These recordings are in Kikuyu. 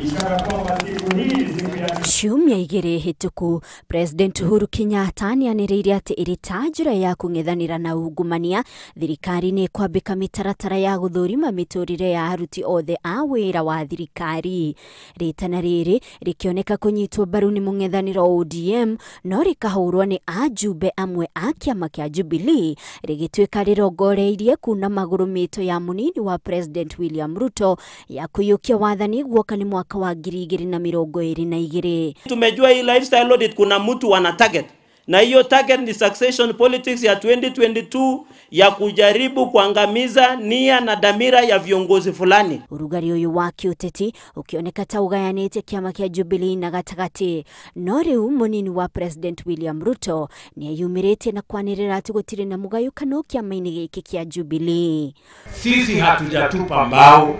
Ishara kwamba siku hii siku ya Ciumia 2 hĩtũku, President Uhuru Kenyatta nĩanĩrĩire atĩ ĩrĩ ta njĩra ya kũng'ethanĩra na ungumania, thirikari nĩ ĩkwambĩka mĩtaratara ya gũthũrima mĩtũrĩre ya aruti othe a wĩra wa thirikari. Rĩtana rĩrĩ rĩkĩoneka kũnyitwo mbaru nĩ mũng'ethanĩro ODM, no rĩkahũrwo nĩ ajumbe amwe a kĩama kĩa Jubilee, rĩgĩtuĩka rĩrongoreirie kuna magũrũ mĩto ya mũnini wa President William Ruto ya kũiyũkia wathani guoka nĩ mwaka wa 2022. Tumejua hii lifestyle audit kuna mtu wana target, na hiyo target ni succession politics ya 2022 ya kujaribu kuangamiza nia na dhamira ya viongozi fulani. Urugari uyu wa kĩũteti ũkĩoneka ta ũgayanĩte kĩama kĩa Jubilee na gatagatĩ, no rĩu mũnini wa President William Ruto nĩeyumĩrĩtie na kwanĩrĩra atĩ gũtirĩ na mũgayũkano kĩama-inĩ gĩkĩ kĩa Jubilee. Sisi hatujatupa mbao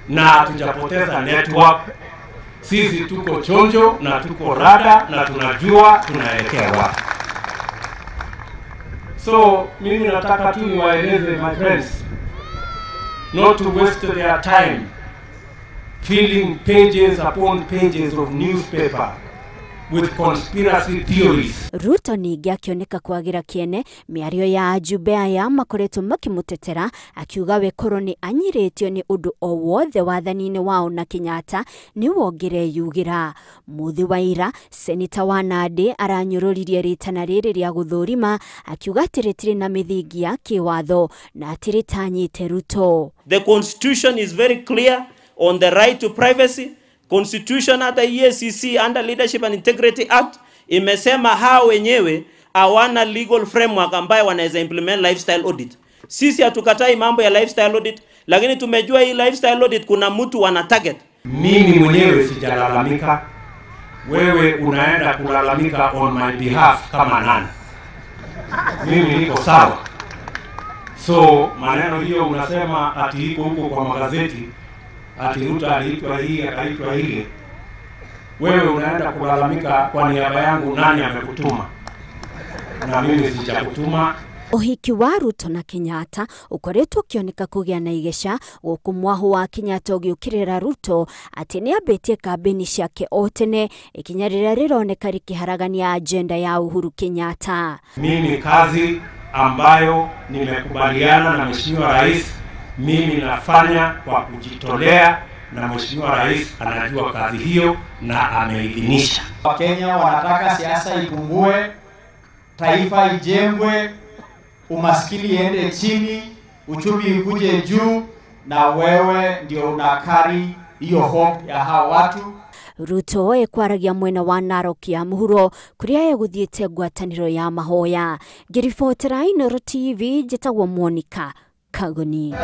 na hatujapoteza network. Sisi tuko chonjo na tuko rada na tunajua tunaelekea wapi. So mimi nataka tu niwaeleze my friends not to waste their time filling pages upon pages of newspaper with conspiracy theories. Ruto ningĩ akĩoneka kwagĩra kĩene mĩario ya ajumbe aya makoretwo makĩmũtetera, akiuga we korwo nĩ anyirĩtio nĩ ũndũ o wothe wathani-inĩ wao na Kenyatta nĩwongĩreyugĩra. Mũthĩ wa ira, Seneta wa Nandĩ aranyũrũririe rĩtana rĩrĩ rĩa gũthũrima, akiuga atĩ rĩtirĩ na mĩthingi ya kĩwatho na atĩ rĩtanyĩte Ruto. The constitution is very clear on the right to privacy. Constitution hata EACC under Leadership and Integrity Act imesema hao wenyewe hawana legal framework ambayo wanaweza implement lifestyle audit. Sisi hatukatai mambo ya lifestyle audit, lakini tumejua hii lifestyle audit kuna mtu wana target. Mimi mwenyewe sijalalamika, wewe unaenda kulalamika on my behalf kama nani? Mimi niko sawa. So maneno hiyo unasema ati iko huko kwa magazeti, ati Ruto aliitwa hii akaitwa ile, wewe unaenda kulalamika kwa niaba yangu, nani amekutuma? Na mimi sijakutuma. Ũhiki wa Ruto na Kenyatta ũkoretwo ũkĩoneka kũgĩa na igeca, gũkũ mwahu wa Kenyatta ũgĩũkĩrĩra Ruto atĩ nĩambĩtie kambĩni ciake o tene, ikinya rĩrĩa rĩroneka rĩkĩharagania agenda ya Uhuru Kenyatta. Mimi kazi ambayo nimekubaliana na Mheshimiwa Rais, mimi nafanya kwa kujitolea, na Mheshimiwa Rais anajua kazi hiyo na ameidhinisha. Wakenya wanataka siasa ipungue, taifa ijengwe, umaskini iende chini, uchumi ukuje juu, na wewe ndio unakari hiyo hope ya hawa watu. Ruto ekwaragia mwena wa Narok ya mũhuro kũrĩa egũthiĩte ngwatanĩro ya mahoya. Ngĩribotera Inooro TV, njĩtagwo Monica Kagoni.